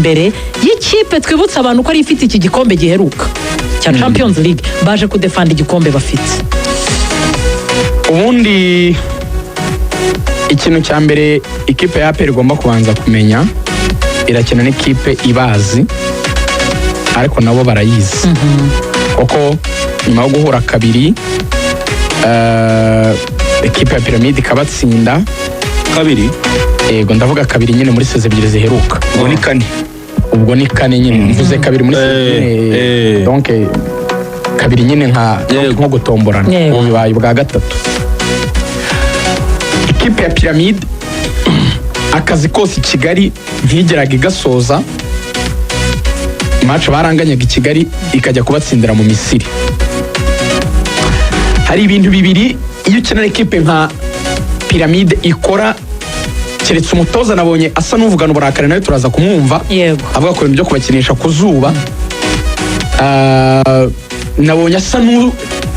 imbere y'ikipe. Twibutsa abantu ko ari ifite iki gikombe giheruka cya Champions League, baje kudefanda igikombe bafite. Ubundi ikintu cya mbere ikipe ya APR igomba kubanza kumenya, irakina n'ikipe ibazi, ariko nabo barayizi, kuko nyuma yo guhura kabiri, ikipe ya Pyramide ikabatsinda. Kabiri? Yego, ndavuga kabiri nyine muri saison ebyiri ziheruka. Ubwo ni kane. Ubwo ni kane nyine, mvuze kabiri muri saison nyine. Donc kabiri nyine nka nko gutomborana. Ubu bibaye ubwa gatatu. Ikipe ya Pyramide akazi kose i Kigali ntigeraga igasoza match, baranganyaga i Kigali ikajya kubatsindira mu Misiri. Hari ibintu bibiri iyo ukina ekipe nka Pyramide ikora, keretse umutoza nabonye asa n'uvugana uburakari, nawe turaza kumwumva, avuga ku bintu byo kubakinisha ku zuba. Nabonye asa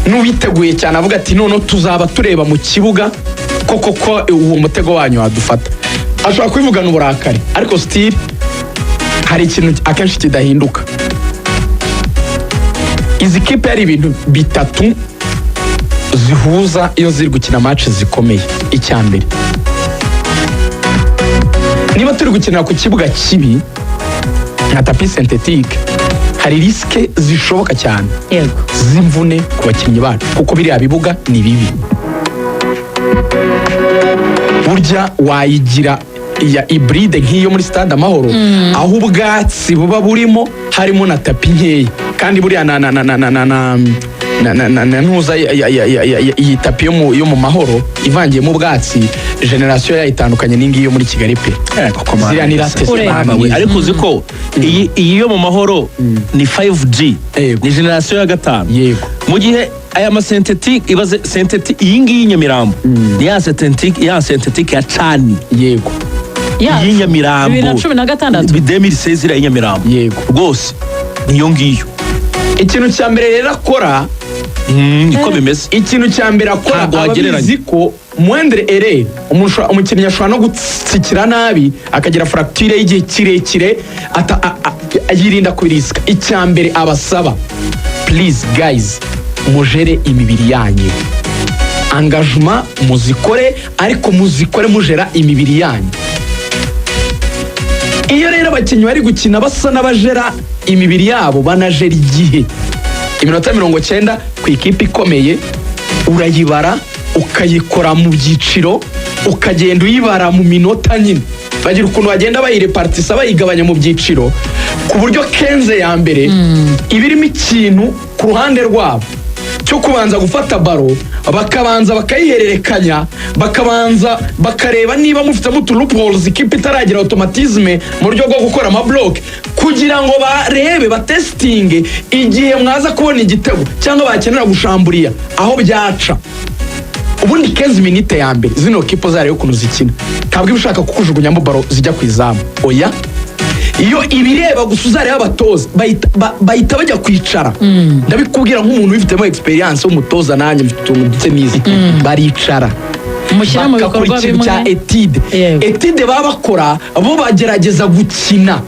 n'uwiteguye cyane, avuga ati: "Noneho tuzaba tureba mu kibuga koko ko uwo mutego wanyu wadufata." Ashobora kubivugana uburakari, ariko still hari ikintu akenshi kidahinduka. Izi kipe hari ibintu bitatu zihuza iyo ziri gukina match zikomeye. Icya mbere, niba turi gukinira ku kibuga kibi nka tapis synthétique, hari risque zishoboka cyane z'imvune ku bakinnyi bacu, kuko biriya bibuga ni bibi. Burya wayigira iya hybride nk'iyo muri Stade Amahoro, aho ubwatsi buba burimo, harimo na tapis nkeya, kandi buriya na ntuza iyi tapis yo mu Mahoro ivangiyemo ubwatsi, génération yayo itandukanye n'ingiyi yo muri Kigali pe. Ziriya ni latest. Kure. Mama we, ariko uzi ko iyi yo mu Mahoro ni 5G? Yego. Ni génération ya gatanu. Mu gihe aya ma synthétique, ibaze synthétique iyi ngiyi Nyamirambo, ni ya synthétique, ya synthétique ya CHAN. Yacu. Iyi Nyamirambo. 2016. 2016 iriya Nyamirambo. Rwose niyo ngiyo. Ikintu cya mbere rero akora, Niko bimeze. ikintu cya mbere akora, Ntabwo aba wagereranya. abizi ko moindre erreur, umukinnyi ashobora no gutsikira nabi akagira fracture y'igihe kirekire, yirinda kubirisika. Icya mbere abasaba: "Please guys, mujere imibiri yanyu. Engagement muzikore, ariko muzikore mujera imibiri yanyu." Iyo rero abakinnyi bari gukina basa n'abajera imibiri yabo, banajera igihe. Iminota 90 ku ikipe ikomeye urayibara, ukayikora mu byiciro, ukagenda uyibara mu minota nyine. Bagira ukuntu bagenda bayirepartisa, bayigabanya mu byiciro, ku buryo 15 ya mbere iba irimo ikintu ku ruhande rwabo cyo kubanza gufata ballon, bakabanza bakayihererekanya, bakabanza bakareba niba mufitemo utu loopholes, ikipe itaragira automatisme mu buryo bwo gukora ama bloc, kugira ngo barebe, batesitinge igihe mwaza kubona igitego cyangwa bakenera gushamburiya aho byaca. Ubundi 15 minutes ya mbere, zino kipo zareba ukuntu zikina, ntabwo iba ushaka kukujugunyamo ballon zijya ku izamu, oya. Iyo ibireba gusa, uzareba abatoza bahita bajya kwicara. Ndabikubwira nk'umuntu ubifitemo experience w'umutoza, nanjye mfite utuntu duke nize. Baricara, mushyira mu bagakora bikorwa ikintu cya bimwe. Étude. Étude baba bakora, bo bagerageza gukina: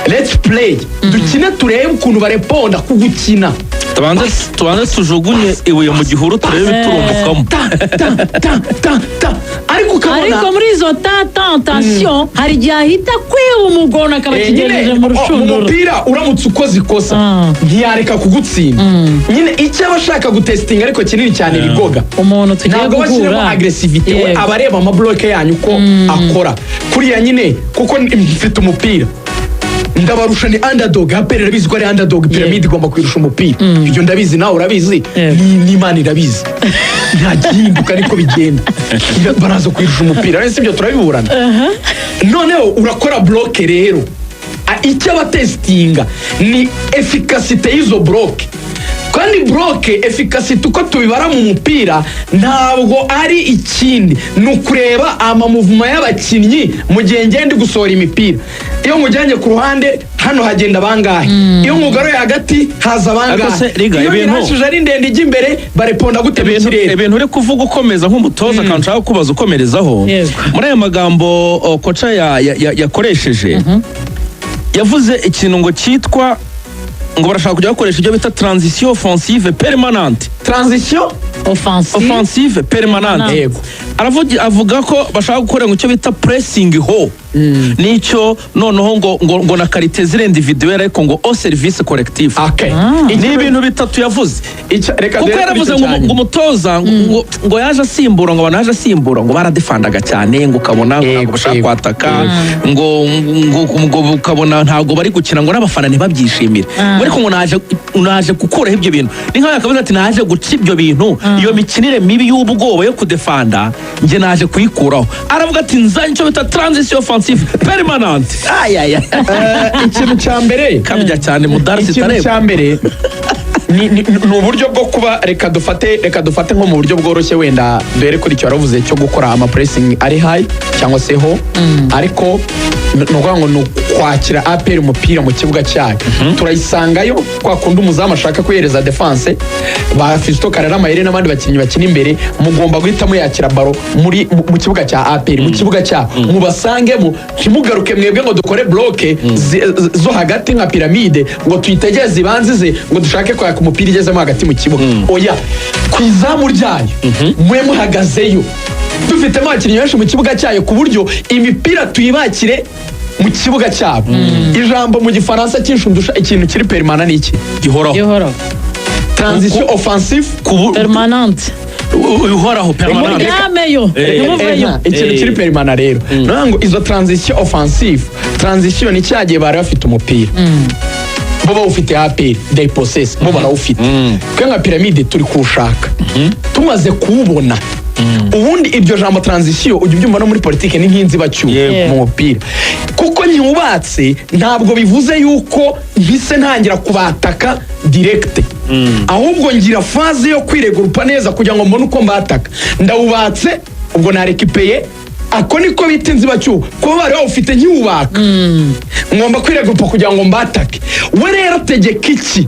"Let's play, dukine turebe ukuntu bareponda ku gukina." Tubanze tujugunye ibuye mu gihuru turebe ibiturumbukamo. Ta ta ta ta ta, ariko ukabona Ariko muri izo tentation hari igihe ahita kwiba umugono akaba nyine, akigejeje mu mu rushundura. mupira uramutse ukoze ikosa, ntiyareka kugutsinda nyine. Icyo aba ashaka gutesitinga ariko kinini cyane, rigoga, Umuntu tugiye ntabwo aba ashyiramo guhura. agressivité we. Aba areba ama bloc yanyu uko akora kuriya nyine, kuko mfite umupira ndabarusha, ni underdog. APR irabizi ko ari underdog, Pyramide igomba kwirusha umupira. Ibyo ndabizi, nawe urabizi, n'Imana irabizi, nta gihinduka, niko bigenda. Baraza kwirusha umupira, ese ibyo turabiburana? Noneho urakora bloc rero. Icyo abatesitinga ni efficacité y'izo bloc, kandi bloc efficacité uko tubibara mu mupira ntabwo ari ikindi, ni ukureba ama mouvement y'abakinnyi mu gihe ngenda gusohora imipira. Iyo nkujyanye ku ruhande hano hagenda bangahe? Iyo nkugaruye hagati haza Ariko se, bangahe? Riga, Iyo nyirashije ari ndende ijya imbere, bareponda gute mu kirere? Ibintu uri kuvuga ukomeza nk'umutoza, akantu nshaka kubaza ukomerezaho. Muri aya magambo coach yakoresheje. Yavuze ikintu ngo cyitwa ngo barashaka kujya bakoresha ibyo bita transition offensive permanente. Transition Offensive. Offensive permanente. Aravuga, avuga ko bashaka gukora ngo icyo bita pressing haut, nicyo noneho ngo na qualité ziri individuelle, ariko ngo au service collectif. Ni ibintu bitatu yavuze. Reka Kuko duhere kuri yaravuze icyo ngo cya ngo nyuma. umutoza ngo yaje asimbura, ngo abantu yaje asimbura ngo baradefandaga cyane, ngo ukabona ngo ntabwo bashaka kwataka, ngo ukabona ntabwo bari gukina, ngo n'abafana ntibabyishimire. Ngo ariko ngo naje gukuraho ibyo bintu. Ni nkaho yakavuze ati: "Naje guca ibyo bintu, iyo mikinire mibi y'ubwoba yo kudefanda, njye naje kuyikuraho." Aravuga ati: "Nzanye icyo bita transition offensive permanente." Ayaya. Ikintu cya mbere Kabya cyane mudarasi. Ikintu Tareba. cya mbere ni uburyo bwo kuba, reka dufate nko mu buryo bworoshye, wenda duhere kuri icyo waravuze cyo gukora ama pressing ari high cyangwa se ho, ariko ni ukuvuga ngo ni ukwakira APR umupira mu kibuga cyayo, turayisangayo kwa kundi umuzamu ashaka kuyihereza defense, ba Fiston Karara Mayere n'abandi bakinnyi bakina imbere, mugomba guhita muyakira ballon muri mu kibuga cya APR, mu kibuga cyabo, mubasangemo, ntimugaruke mwebwe ngo dukore bloc zo hagati nka piramide, ngo tuyitegeze ibanzize, ngo dushake kwaka umupira igezemo hagati mu kibuga. Oya, ku izamu ryayo mube muhagazeyo, dufitemo abakinnyi benshi mu kibuga cyayo, ku buryo imipira tuyibakire mu kibuga cyabo. Ijambo mu Gifaransa cyinshundusha ikintu kiri permanent ni iki? Gihoraho. Gihoraho. Transition offensive Permanente. Uhoraho, permanent. Muryameyo, ntimuveyo. Ikintu kiri permanent rero ni ngo izo transition offensive, transition ni cya gihe bari bafite umupira, bo bawufite, APR they possess, bo barawufite, twe nka Piramide turi kuwushaka. Tumaze kuwubona, ubundi iryo jambo transition ujya ubyumva no muri politiki, ni nk'inzibacyuho mu mupira, kuko ntiwubatse ntabwo bivuze yuko mpise ntangira kubataka direct, ahubwo ngira phase yo kwiregurupa neza kugira ngo mbone uko mbataka. Ndawubatse, ubwo narekipeye, ako niko bita inzibacyuho. Kuba bari bawufite nkiwubaka, ngomba kwiregurupa kugira ngo mbatake. We rero tegeka iki?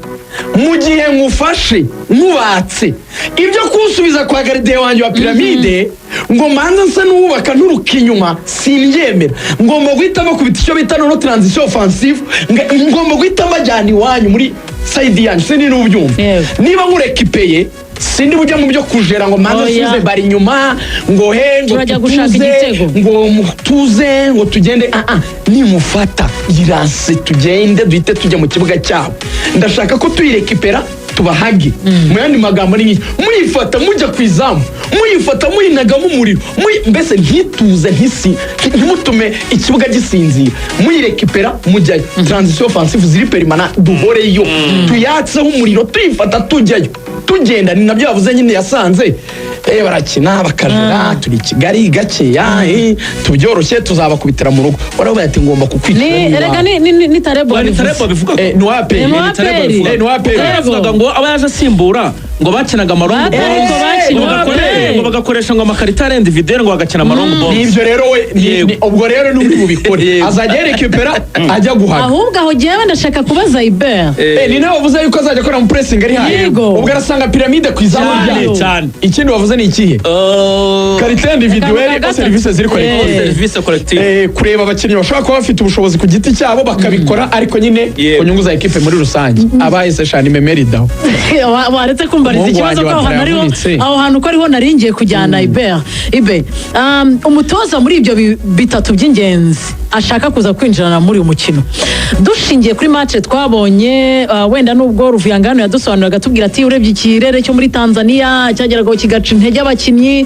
Mu gihe nkufashe nkubatse, ibyo kuwusubiza kwa gardien wanjye wa Piramide ngo mbanze nsa n'uwubaka nturuka inyuma, simbyemera. Ngomba guhita bakubita icyo bita noneho transition offensive, ngomba guhita mbajyana iwanyu muri side yanyu. Sindi n'ubyumva. Niba nkurekipeye, sindi bujya mu byo kujera ngo mbanze Oya. nsubize bari inyuma ngo he ngo Turajya gushaka tutuze, igitego. ngo mutuze, ngo tugende. Ah ah, nimufata iranse, tugende duhite tujya mu kibuga cyabo. Ndashaka ko tuyirekipera tubahage. Mu yandi magambo ni nk'iki: muyifata mujya ku izamu, muyifata muyinagamo umuriro, mbese ntituze, ntimutume ikibuga gisinzira, muyirekipera mujyayo. Transition offensive ziri permanent, duhoreyo, tuyatseho umuriro, tuyifata tujyayo, tugenda. Ni nabyo yavuze nyine, yasanze barakina bakajera, turi i Kigali gakeya, tubyoroshye, tuzabakubitira mu rugo. Waravuga ati: "Ngomba kukwicira Ni n'iwawe." erega ni Tarebo Ni wabivuze. Tarebo bivuga. Ni uwa APR. Ni uwa APR. Ni uwa APR. Tarebo. Yaravugaga ngo aba yaje asimbura ngo bakinaga ama long Ariko bakina ngo APR. ngo bagakoresha ngo amakarita arenze individuelle, ngo bagakina ama long balls. Nibyo rero we ubwo rero ni uri bubikore. Azajya yerekipera ajya guhaga. Ahubwo aho jyewe ndashaka kubaza Ibert. Ni nawe wavuze yuko azajya akora mu pressing ari high. Ubwo arasanga Piramide ku izamu Cyane, ryayo. cyane. Ikindi wavuze ni ikihe? Qualité individuelle Akantu ka ko serivisi ziri gatatu. collective. Service collective. Kureba abakinnyi bashobora kuba bafite ubushobozi ku giti cyabo bakabikora, ariko nyine ku nyungu za ekipe muri rusange. Abahise shani memeridaho. Waretse kumbariza Umuhungu ikibazo wanjye ko aho hantu ariho yavunitse. aho hantu ko ariho nari ngiye kujyana Ibert. Ibe umutoza muri ibyo bitatu by'ingenzi ashaka kuza kwinjirana muri uyu mukino, dushingiye kuri match twabonye, wenda nubwo Ruvuyangano yadusobanuriraga atubwira ati: "Urebye ikirere cyo muri Tanzania cyageragaho kigaca intege abakinnyi,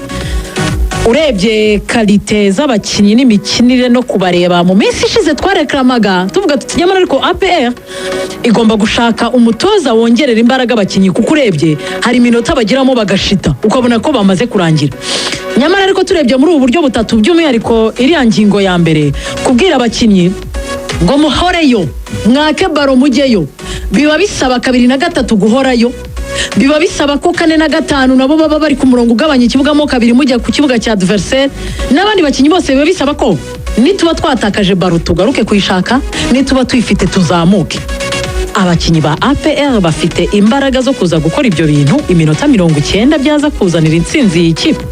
urebye qualité z'abakinnyi n'imikinire no kubareba." Mu minsi ishize twarekaramaga tuvuga tuti: "Nyamara ariko APR igomba gushaka umutoza wongerera imbaraga abakinnyi, kuko urebye hari iminota bagiramo bagashita, ukabona ko bamaze kurangira." Nyamara ariko turebye muri ubu buryo butatu, by'umwihariko iriya ngingo ya mbere, kubwira abakinnyi ngo muhoreyo, mwake ballon mujyeyo, biba bisaba kabiri na gatatu guhorayo, biba bisaba ko kane na gatanu nabo baba bari ku murongo ugabanya ikibuga mo kabiri, mujya ku kibuga cya adversaire n'abandi bakinnyi bose. Biba bisaba ko nituba twatakaje ballon tugaruke kuyishaka, nituba tuyifite tuzamuke. Abakinnyi ba APR bafite imbaraga zo kuza gukora ibyo bintu iminota 90 byaza kuzanira intsinzi iyi kipe?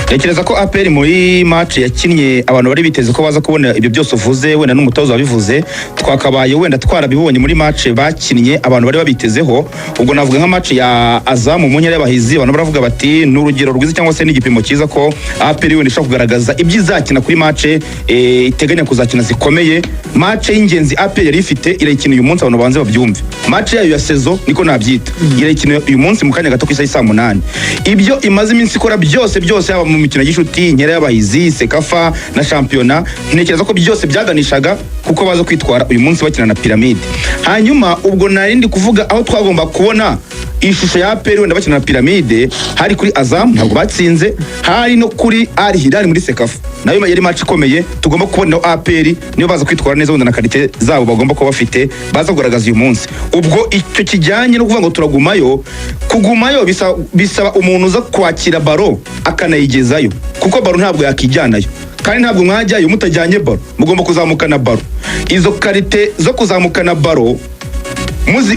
Ntekereza ko APR muri match yakinnye, abantu bari biteze ko baza kubona ibyo byose uvuze, wenda n'umutoza wabivuze, twakabaye wenda twarabibonye muri match bakinnye abantu bari babitezeho. Ubwo navuga nka match ya Azam mu nkera y'abahizi, abantu baravuga bati ni urugero rwiza cyangwa se n'igipimo cyiza ko APR wenda ishobora kugaragaza ibyo izakina kuri match iteganya kuzakina zikomeye. Match y'ingenzi APR yari ifite irayikina uyu munsi, abantu banze babyumve. Match yayo ya saison niko nabyita, irayikina uyu munsi mu kanya gato ku isaha y'i saa 8. Ibyo imaze iminsi ikora byose byose, yaba mu mikino y'ishuti, inkera y'abahizi, CECAFA na shampiyona, ntekereza ko byose byaganishaga kuko baza kwitwara uyu munsi bakina na Pyramide. Hanyuma ubwo narindi kuvuga aho twagomba kubona ishusho ya APR wenda bakina na Pyramide, hari kuri Azam ntabwo batsinze, hari no kuri Al Hilal muri CECAFA, nayo yari match ikomeye tugomba kubona APR niyo baza kwitwara neza wenda na qualité zabo bagomba kuba bafite baza kugaragaza uyu munsi. Ubwo icyo kijyanye no kuvuga ngo turagumayo, kugumayo bisaba umuntu uza kwakira ballon akanayigezayo, kuko ballon ntabwo yakijyanayo, kandi ntabwo mwajyayo mutajyanye ballon, mugomba kuzamukana ballon. Izo qualité zo kuzamukana ballon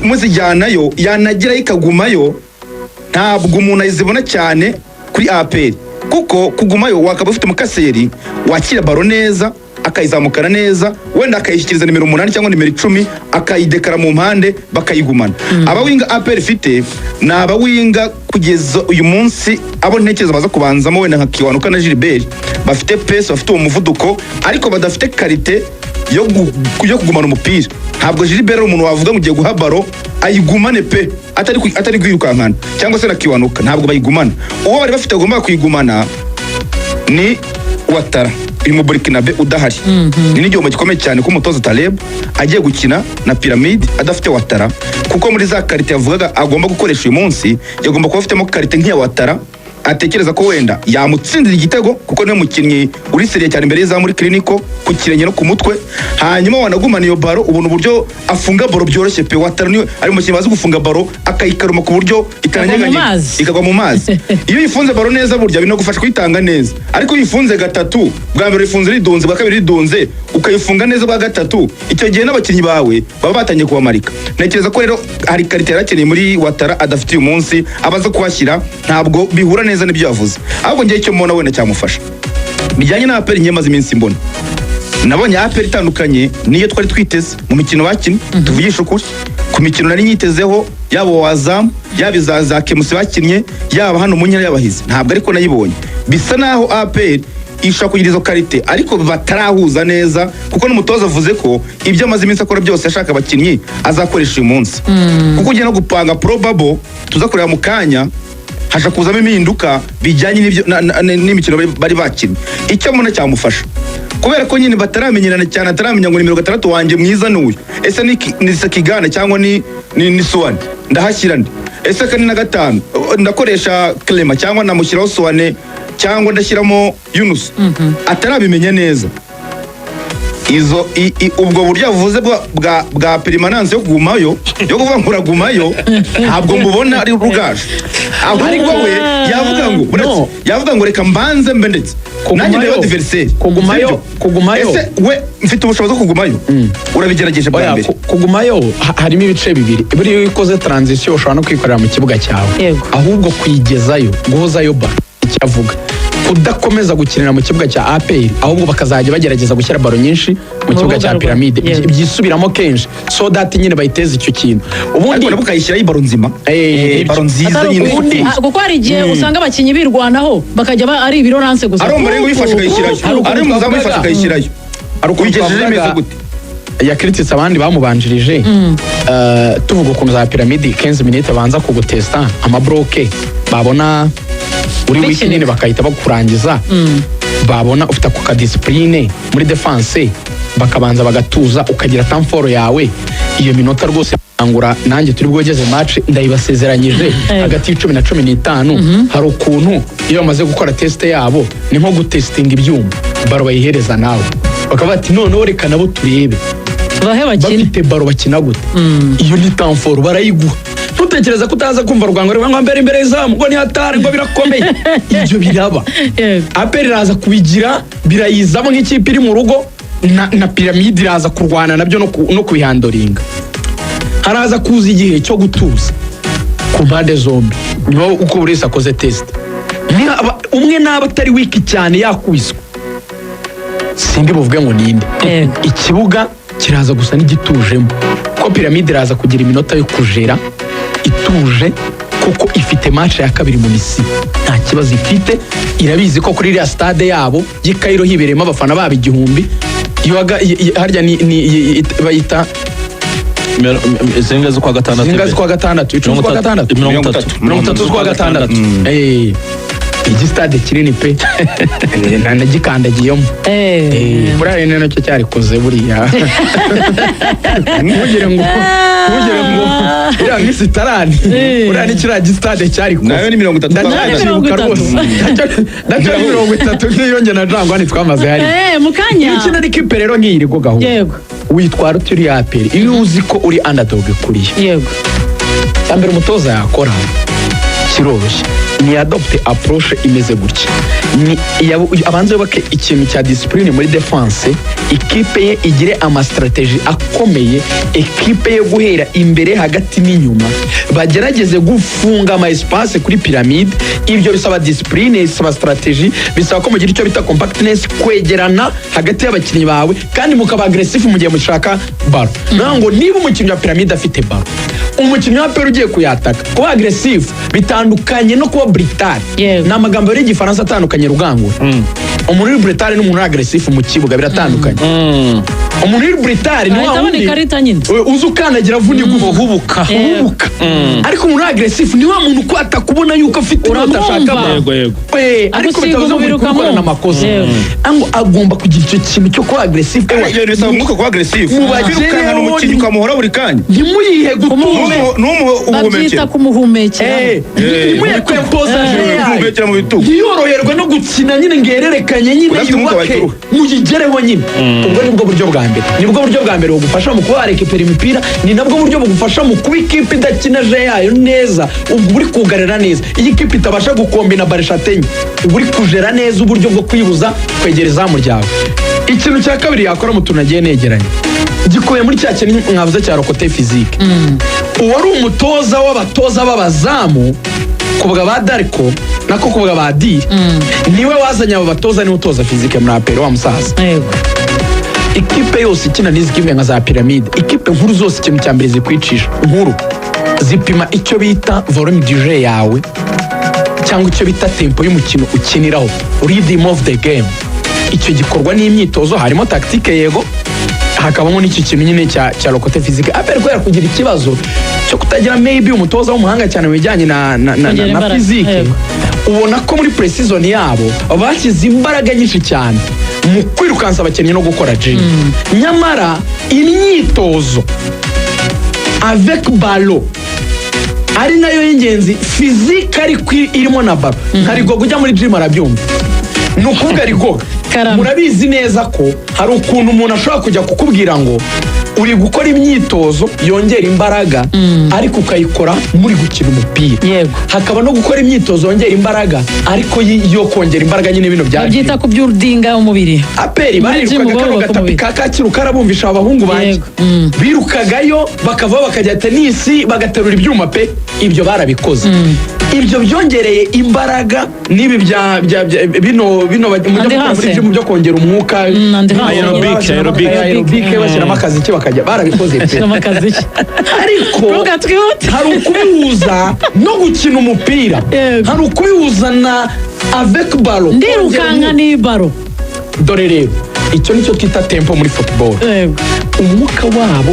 muzijyanayo yanagerayo ikagumayo, ntabwo umuntu ayizibona cyane kuri APR, kuko kugumayo wakaba ufite umukaseri wakira ballon neza, akayizamukana neza, wenda akayishyikiriza nimero 8 cyangwa nimero 10, akayidekara mu mpande bakayigumana. Abawinga APR ifite ni abawinga kugeza uyu munsi abo ntekereza baza kubanzamo wenda nka Kiwanuka na Gilbert, bafite pace, bafite uwo muvuduko, ariko badafite qualité yo kugumana umupira. Ntabwo Gilbert ari umuntu wavuga ngo ugiye guha ballon ayigumane pe atari kwirukankana, cyangwa se na Kiwanuka ntabwo bayigumana. Uwo bari bafite bagomba kuyigumana ni Ouattara, uyu mu Burkinabe udahari. Ni n'igihombo gikomeye cyane ko umutoza Taleb agiye gukina na Pyramide adafite Ouattara, kuko muri za qualité yavugaga agomba gukoresha uyu munsi yagomba kuba afitemo qualité nk'iya Ouattara, atekereza ko wenda yamutsindira igitego, kuko niwe mukinnyi uri sérieux cyane imbere y'izamu muri clinical ku kirenge no ku mutwe. Hanyuma wanagumana iyo ballon, ubona uburyo afunga ballon byoroshye pe. Ouattara niwe ari umukinnyi bazi gufunga ballon akayikaruma ku buryo itananyeganyega. Mazi. Ikagwa mu mazi. Iyo uyifunze ballon neza burya binagufasha kuyitanga neza, ariko iyo uyifunze gatatu, bwa mbere uyifunze ridunze, bwa kabiri ridunze, ukayifunga neza bwa gatatu, icyo gihe n'abakinnyi bawe baba batangiye kubamarika. Ntekereza ko rero hari qualité yari akeneye muri Ouattara adafite uyu munsi, abaza kuhashyira ntabwo bihura neza n'ibyo yavuze. Ahubwo ngewe icyo mbona wenda cyamufasha bijyanye na APR, ngiye maze iminsi mbona, nabonye APR itandukanye niyo twari twiteze mu mikino bakinnye. Tuvugishe ukuri, ku mikino nari nyitezeho, yaba uwa Azam, yaba iza za KMC bakinnye, yaba hano mu nkera y'abahizi, ntabwo ariko nayibonye. Bisa naho APR ishobora kugira izo qualité ariko batarahuza neza, kuko n'umutoza avuze ko ibyo amaze iminsi akora byose ashaka abakinnyi azakoresha uyu munsi, kuko ugiye no gupanga probable tuza kureba mu kanya hasha kuzamo impinduka bijyanye n'ibyo n'imikino bari bakinnye. Icyo mbona cyamufasha, kubera ko nyine bataramenyerana cyane, ataramenya ngo nimero 6 wanjye mwiza ni uyu, ese ni Sekigana cyangwa ni Suwane, ndahashyira nde? Ese 4 na 5 ndakoresha Clement cyangwa namushyiraho Suwane cyangwa ndashyiramo Yunus? Atarabimenya neza izo ubwo buryo yavuze bwa permanence yo kugumayo, yo kuvuga ngo uragumayo, ntabwo mbubona ari rugaju. Ahubwo we yavuga ngo No. yavuga ngo reka mbanze mbe ndetse nanjye ndebe adversaire. Kugumayo, Sibyo? kugumayo. Ese we mfite ubushobozi bwo kugumayo? Urabigerageje bwa Oya, mbere. Kugumayo harimo ibice bibiri. Buriya iyo ukoze transition ushobora no kwikorera mu kibuga cyawe. Ahubwo kuyigezayo, guhozayo ballon, icyo avuga kudakomeza gukinira mu kibuga cya APR, ahubwo bakazajya bagerageza gushyira ballon nyinshi mu kibuga cya rubuga Pyramide, byisubiramo kenshi, so that nyine bayiteze icyo kintu ubundi. Ariko nabwo ukayishyiraho ballon nzima. Ballon nziza Atari nyine. ukundi. Kuko hari igihe usanga abakinnyi birwanaho bakajya ari ibiroranse gusa. Ari umurego uyifashe ukayishyirayo, Hari ukuntu ari umuzamu uyifashe ukayishyirayo. Hari ukuntu Uyigejeje twavugaga- imeze gute? Yakiritse abandi bamubanjirije, tuvuga ukuntu za Pyramide 15 minutes banza kugutesta amabloc, babona uri weak Bikinika. nyine bakahita bakurangiza, babona ufite ako kadiscipline muri défense bakabanza bagatuza, ukagira temps fort yawe. Iyo minota rwose angura nanjye turi bwogeze match, ndayibasezeranyije, hagati y'icumi na 15. Hari ukuntu iyo bamaze gukora test yabo, ni nko gutesitinga ibyuma, ballon bayihereza nawe bakaba bati noneho reka nabo turebe bahe bakine. Bafite ballon bakina gute. Iyo ni temps fort barayiguha. Ntutekereza ko utaza kumva rwango ngo mbere imbere y'izamu ngo ni hatari ngo birakomeye, ibyo biraba. APR iraza kubigira, birayizamo nk'ikipe iri mu rugo, na Pyramide iraza kurwana nabyo no kubihandoringa. Haraza kuza igihe cyo gutuza ku mpande zombi nyuma uko buri wese akoze test. Niba Umwe naba atari weak cyane yakubiswe, sindi buvuge ngo ninde. Ikibuga kiraza gusa n'igitujemo, ko Pyramide iraza kugira iminota yo kujera ituje, kuko ifite match ya kabiri mu Misiri, nta kibazo ifite. Irabizi ko kuri iriya stade yabo y'i Cairo hibereyemo abafana babo 1000. Harya ni bayita Zinga z'ukwa gatandatu. Zinga z'ukwa gatandatu? 10 z'ukwa gatandatu? 30. 30 z'ukwa gatandatu. Igi stade kinini pe, nagikandagiyemo. Buriya ni nacyo cyarikoze buriya. Ntugire ngo iriya minsi itarani, buriya ni kiriya gisitade cyarikoze. Nayo ni 30 z'ukwa Nayo ni gatandatu. 30. Nacyo ni 30, nk'iyo njye na Jangwani twamaze hariya. Mu kanya. Iyo ukina n'ikipe rero nk'iyi iri gahunda, witwara ute uri APR iyo uzi ko uri underdog kuriya? Cya mbere umutoza yakora kiroroshye, ni adopte approche imeze gutya: ni abanze yubake ikintu cya discipline muri defense, ikipe ye igire ama stratégie akomeye, ekipe ye guhera imbere, hagati n'inyuma bagerageze gufunga ama espace kuri Pyramide. Ibyo bisaba discipline, bisaba stratégie, bisaba ko mugira icyo bita compactness, kwegerana hagati y'abakinnyi bawe, kandi mukaba aggressive mu gihe mushaka ballon. Naho ngo niba umukinnyi wa Pyramide afite ballon, umukinnyi wa APR ugiye kuyataka, kuba aggressive bitandukanye no kuba brutal. Ni amagambo y'igifaransa atandukanye, rugangura. Umuntu uri brutal n'umuntu uri aggressive mu kibuga biratandukanye. Umuntu uri brutal ni wa Ahita abona wundi ikarita nyine. Uzi ukandagira avuna igufa, Uhubuka. uhubuka. Ariko umuntu uri aggressive ni wa muntu ukwata kubona yuko afite inyota, Uramwumva. ashaka ballon. Yego, yego. Ariko Agusiga bitavuze ngo uri umubiri kubikorana ukamwumva. amakosa. Ngo agomba kugira icyo kintu cyo kuba aggressive. Ibyo bintu bisaba umwuka kuba aggressive. Mubagereho. Kwirukankana umukinnyi ukamuhora buri kanya. Ntimuyihe gutume. Ntumuhe Babyita ubuhumekero. kumuhumekera. Ntimuyihe kwempoza jeu yayo. Kumuhumekera mu bitugu. Ntiyoroherwe no gukina nyine ngo ihererekanye nyine, Udafite umwuka yubake, wahita uruha. muyigereho nyine. Ubwo nibwo buryo bwa mbere, nibwo buryo bwa mbere bugufasha mu kuba warekipera imipira, ni nabwo buryo bugufasha mu kuba ikipe idakina jeu yayo neza, ubwo uri kugarira neza. Iyo ikipe itabasha gukombina balle enye, uba uri kujera neza uburyo bwo kwibuza kwegera izamu ryawe. Ikintu cya kabiri yakora mu tuntu agiye negeranye gikubiye muri cya kintu mwavuze cya côté physique, uwari umutoza w'abatoza b'abazamu kuvuga ba Darko, nako kuvuga ba Diri, niwe wazanye abo batoza, niwe utoza physique muri APR, wa musaza. Ikipe yose ikina n'izi kipe nka za Pyramide, ikipe nkuru zose, ikintu cya mbere zikwicisha nkuru, zipima icyo bita volume du jeu yawe, cyangwa icyo bita tempo y'umukino ukiniraho, rhythm of the game. Icyo gikorwa n'imyitozo, harimo tactique yego, hakabamo n'icyo kintu nyine cya côté physique. APR kubera kugira ikibazo cyo kutagira maybe umutoza w'umuhanga cyane mu bijyanye Kongera na imbaraga, physique, ubona ko muri pre-season yabo bashyize imbaraga nyinshi cyane mu kwirukansa abakinnyi no gukora gym, nyamara imyitozo avec ballon ari nayo y'ingenzi, physique ariko irimo na ballon. Nka Rigoga ujya muri gym arabyumva. Ni ukuvuga Rigoga, Karame. murabizi neza ko hari ukuntu umuntu ashobora kujya kukubwira ngo uri gukora imyitozo yongera imbaraga, ariko ukayikora muri gukina umupira. Hakaba no gukora imyitozo yongera imbaraga, ariko yo kongera imbaraga nyine bino bya Babyita kubyurdinga umubiri. APR Muri barirukaga gym kano bubaka gatapi umubiri. ka Kacyiru karabumvisha abahungu banjye. Birukagayo bakavaho bakajya tenisi, bagaterura ibyuma pe. Ibyo barabikoze, ibyo byongereye imbaraga n'ibi bya bino mujya mukora muri Endurance. gym byo kongera umwuka. Endurance. Aerobic, aerobic. Aerobic, bashyiramo akaziki bakajya, barabikoze pe. Shyiramo akaziki. Ariko Ruga twihute. hari ukubihuza no gukina umupira, hari ukubihuza na avec ballon. Ndirukanka ni ballon. Dore rero icyo nicyo twita tempo muri football. Umwuka wabo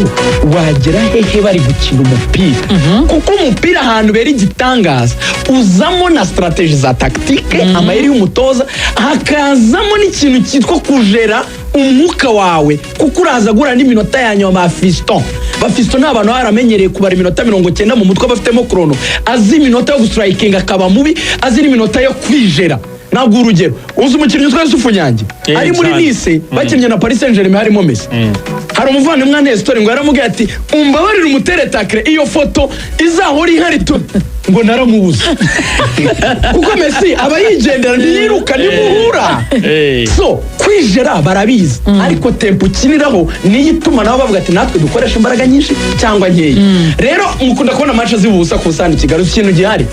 wagera hehe bari gukina umupira? Kuko umupira ahantu ubera igitangaza, uzamo na stratégie za tactique, amayeri y'umutoza, hakazamo n'ikintu cyitwa kujera umwuka wawe, kuko uraza guhura n'iminota ya nyuma. Ba Fiston, ba Fiston ni abantu baba baramenyereye kubara iminota 90 mu mutwe, bafitemo chrono, azi iminota yo gusitarayikinga akaba mubi, azi n'iminota yo kwijera. Ntabwo urugero, uzi umukinnyi witwa Yusufu Nyange ari muri Cyane. Nice bakinnye na Paris Saint Germain, harimo Messi, hari umuvandimwe wa Nestor ngo yaramubwiye ati: "Umbabarire umutere tacle, iyo foto izahora ihari tu." Ngo naramubuze, kuko Messi aba yigendera, ntiyiruka, ntimuhura. So kwijera barabizi, ariko tempo ukiniraho niyo ituma nabo bavuga ati: "Natwe dukoresha imbaraga nyinshi cyangwa nkeya." Rero mukunda kubona match zibusa ku busani Kigali. Ikintu gihari,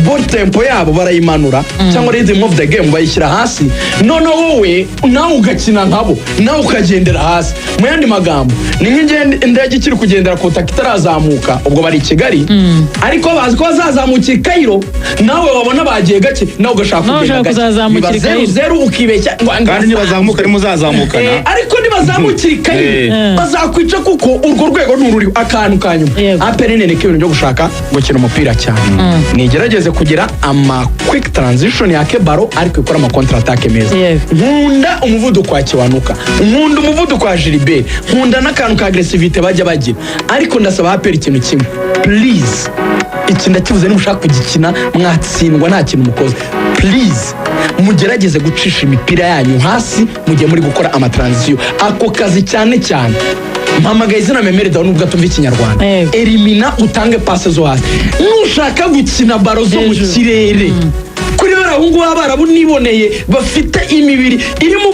ball tempo yabo barayimanura, cyangwa rhythm of the game bayishyira hasi, noneho wowe nawe ugakina nkabo, nawe ukagendera hasi. Mu yandi magambo, ni nk'ingende indege ikiri kugendera ku butaka, itarazamuka. Ubwo bari i Kigali, ariko bazi ko bazazamukira i Kayiro. Nawe wabona bagiye gake, nawe ugashaka Nawe kugenda ushaka gake. kuzazamukira Biba i zeru Kayiro. zeru, ukibeshya Kandi nibazamuka nimuzazamukana. Ariko nibazamukira i Kayiro bazakwica, kuko urwo rwego ntururiho. Akantu ka nyuma, APR nene ibintu byo gushaka gukina umupira cyane, nigerageze kugira ama quick transition, yake ballon, ariko ikora ama contre attaque meza. Nkunda umuvuduko wa Kiwanuka, nkunda umuvuduko wa Gilbert, nkunda n'akantu ka agressivité bajya bagira. Ariko ndasaba APR ikintu kimwe, please. Iki ndakivuze, nimushaka kugikina mwatsindwa nta kintu mukoze. Please, mugerageze gucisha imipira yanyu hasi mu gihe muri gukora ama transition. Ako kazi cyane cyane mpamagaye izina Memel Dao, nubwo atumva Ikinyarwanda. Elimina, utange passe zo hasi. Nushaka gukina ballon zo mu Hejuru. kirere kuri bariya bahungu b'Abarabu niboneye bafite imibiri irimo.